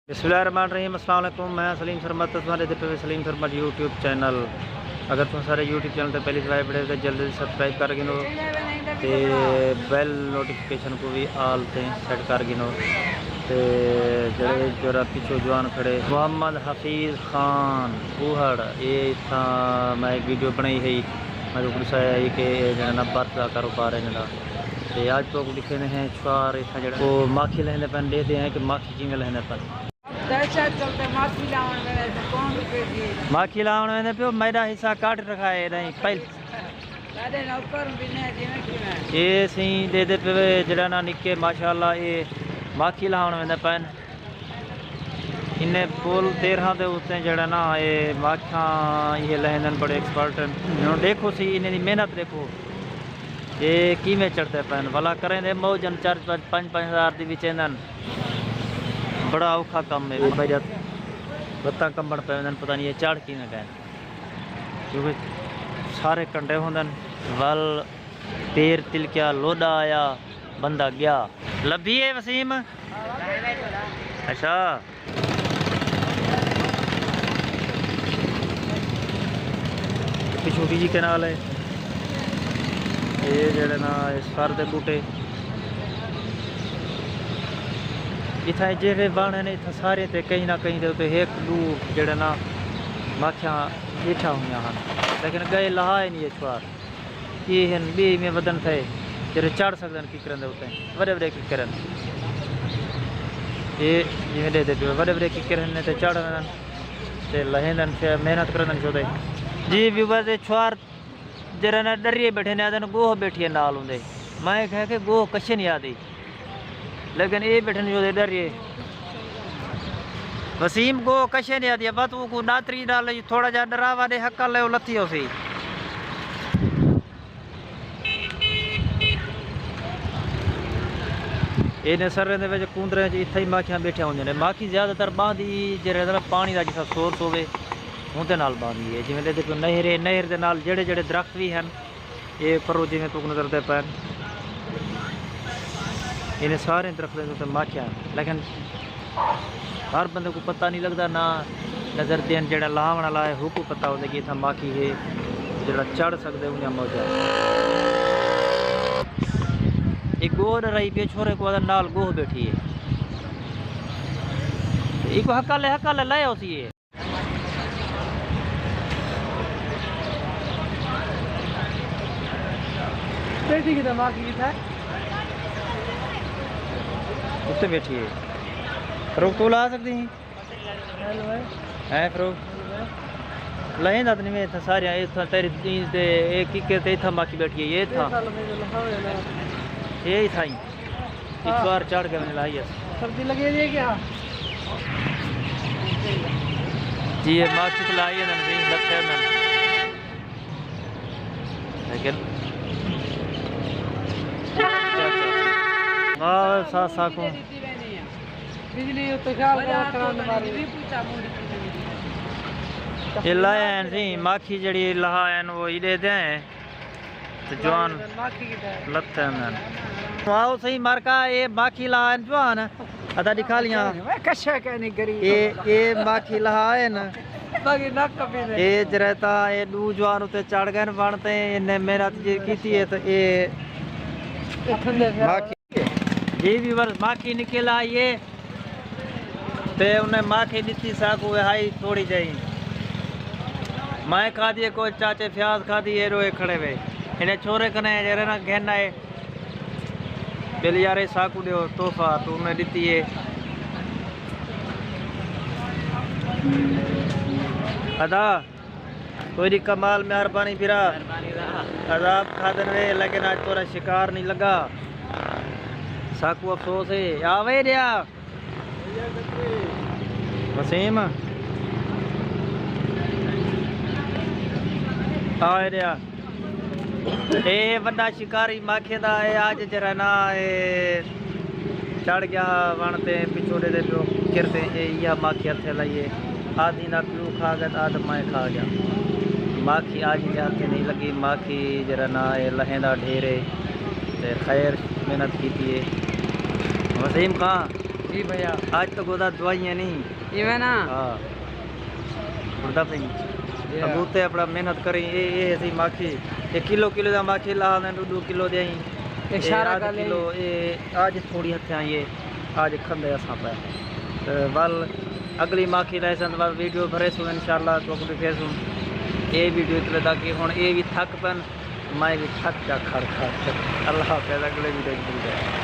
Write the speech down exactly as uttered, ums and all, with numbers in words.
بسم اللہ الرحمن الرحیم۔ السلام علیکم، میں سلیم سرمد تے تساں ݙیہدے پئے وے سلیم سرمد یوٹیوب چینل۔ اگر تساں سارے یوٹیوب چینل تے پہلی دفعہ آئے وے تے جلدی سبسکرائب کر گھنو تے بیل نوٹیفکیشن کوں وی آل تے سیٹ کر گھنو۔ تے جڑے جرا پچھو جوان کھڑے محمد حفیظ خان کوہڑ، اے اتھاں میں ہک ویڈیو بݨائی ہئی، میں تہاکوں ݙسایا ہئی کہ اے جڑا نا برف دا کاروبار ہے انہاں دا۔ تے اڄ تہاکوں ݙکھیندے ہیں چھوار اتھاں جڑا او ماکھی لیندے پن، ݙیہدے ہیں کہ ماکھی کیویں لیندے پن۔ دہشت چلتے ماکھی لاوݨ ویندے تے کون بھیجی؟ ماکھی لاوݨ ویندے پیو، میݙا حصہ کٹ رکھا ہے ݙاہیں پہل۔ ساݙے نوکر بنے جیویں کیویں۔ اے سئیں ݙیہدے پئے وے جڑا نا نکے ماشاءاللہ اے ماکھی لاوݨ ویندے پن۔ انہیں پل تیرہ دے اُتے جڑا نا اے ماکھیاں اے لیندن، بڑے ایکسپرٹ ہن۔ ہݨ ݙیکھو سئیں انہیں دی محنت ݙیکھو۔ اے کیویں چڑھدے پن، ولا کریندے موج ہن، چار پنج، پنج پنج ہزار دی وچیندن۔ بڑا اوکھا کم ہے۔ بھئی جت بتاں کمبݨ پئے ویندن، پتہ نہیں اے چڑھ کیویں ڳئن۔ کیونکہ سارے کنڈے ہوندن، ول پیر تلکیا، لوڈا آیا، بندہ ڳیا۔ لبھی ہے وسیم؟ اچھا۔ پچھوں ڈی جی کینال ہے۔ اے جڑے نا، اے سر دے بوٹے۔ اتھاں جیڑھے وݨ ہن، اتھاں سارے تے کہیں نہ کہیں دے اُتے ہک ݙو جڑے نا ماکھیاں ٻیٹھا ہوئیاں ہن، لیکن ڳئے لہائے نہیں اچ وار۔ اے ہن ٻئے ایویں ودن تھئے، جیڑھے چڑھ سڳدن ککریں دے اُتے، وݙے وݙے ککر ہن۔ اے جیویں ݙیہدے پئے وݙے وݙے ککر ہن تے چڑھ ویندن تے لہیندن، شے محنت کریندن شودے۔ جی ویورز، اے چھوار جیڑھے نا ݙریے ٻیٹھے نے، آہدن ڳوہ ٻیٹھی ہے نال اوندے۔ میں کہا کہ ڳوہ کشے نہیں آہدی، لیکن اے ٻیٹھے نے شودے ݙریے۔ وسیم ڳوہ کشے نہیں آہدی، بس اونکوں ݙاتری نال تھوڑا جیہا ݙراوا ݙے، ہکل لے او لتھی ہوسی۔ اینے سریں دے وچ کوندریں وچ اتھاں ہی ماکھیاں ٻیٹھیاں ہوندیاں نے۔ ماکھی زیادہ تر ٻاہندی جیڑھے نا پاݨی دا جیسا سورس ہووے، اوندے نال ٻاہندی ہے۔ جیویں ݙیہدے پئے نہر ہے، نہر دے نال جیڑھے جیڑھے درخت وی ہن، اے پرو جیویں تہاکوں نظر دے پئن، انہیں سارے درختیں دے اُتے ماکھیاں ہن، لیکن ہر بندے کوں پتہ نہیں لڳدا، نہ نظر دین جیڑھا لاوݨ والا ہے، اوکوں پتہ ہوندے کہ اتھاں ماکھی ہے، جیڑھا چڑھ سڳدے اونیاں موجاں۔ اے ڳوہ ݙرائی پئے، چھورے کوں آہدن نال ڳوہ ٻیٹھی ہے۔ ایکوں ہکل ہے، ہکل ہے، لے ہوسی ہے۔ بیٹھی کتھے؟ ماکھی کتھے؟ اُتے ٻیٹھی ہے۔ فروغ، توں لا سڳدی ہیں؟ ہیلو، ہے۔ ہیں فروغ؟ ہیلو، ہے۔ لہیں دا نہیں میں اتھاں سارے، اتھاں تیری تے اے ککر تے اتھاں ماکھی ٻیٹھی ہے، اے اتھاں۔ اے اتھاں ہی۔ ہاں۔ اچ وار چڑھ کے میں لائی ہے۔ سردی لڳی ہے کیا؟ جی، اے ماکھی تے لائی ہے نا، نہیں لڳے نا۔ لیکن واہ، سا، سا کو۔ بجلی اُتے خیال کرو، کرن ماری۔ اے لائے ہیں سی، ماکھی جڑی لہا ہیں، وہ ایݙے دے ہیں۔ تے جوان ماکھی کتھے؟ لتھے ہن۔ آؤ سہی مرکا، اے ماکھی لا ہن جوان۔ ادا ݙکھا لیاں۔ میں کشا کہنی غریب۔ اے، اے ماکھی لا ہن۔ باقی نہ کبھی نہیں۔ اے جرے تاں اے ݙو جوان اُتے چڑھ ڳئے ہن وݨ تے، انہیں محنت جی کیتی ہے تے اے ٹھنڈے پیا۔ ماکھی۔ جی ویورز، ماکھی نکل آئی ہے۔ تے انہیں ماکھی ݙتی ساکوں، ہئی تھوڑی جئی۔ میں کھادی ہے کوئی چاچے فیاض کھادی ہے، روئے کھڑے وے۔ انہیں چھورے کنے جیڑھے نا گھن آئے۔ بل یار، اے ساکوں ݙیو تحفہ، توں انہیں ݙتی ہے۔ ادا۔ کوئی نہیں، کمال، مہربانی بھرا۔ مہربانی بھرا۔ عذاب کھادن وے، لیکن اج تورا شکار نہیں لگا۔ ساکو افسوس ہے۔ آوے ݙیا۔ وسیم۔ آوے ݙیا۔ اے وݙا شکاری ماکھے دا، اے اڄ جیڑھا نا، اے چڑھ ڳیا ہا وݨ تے، پچھوں ݙیہدے پیو ککر تے، اے ایہا ماکھی ہتھے لائیے۔ آدھی دا پیو کھا ڳیا تے آدھ میں کھا ڳیا۔ ماکھی اڄ دے ہتھے نہیں لڳی، ماکھی جیڑھا نا، اے لہیں دا ڈھیر ہے۔ تے خیر، محنت کیتی ہے۔ وسیم خان، جی بھیا۔ اج تو گودا دوائیاں نہیں۔ ایویں نا۔ ہاں۔ بڑدا پئی۔ جی۔ ابوتے اپنا محنت کریں، اے اے سی ماکھی، اے کلو کلو دا ماکھی لا نے، دو دو کلو دے آئیں۔ اشارہ اج کر لیں۔ کلو اے اج تھوڑی ہتھے آئی اے، اج کھندے اساں پے۔ تے ول اگلی ماکھی لے سن، ول ویڈیو بھرے سو انشاءاللہ تو کو بھی پھیر سوں۔ اے ویڈیو اتلے تک کہ ہن اے بھی تھک پن، میں بھی تھک جا کھڑ کھڑ۔ اللہ حافظ، اگلے ویڈیو وچ ملدے ہیں۔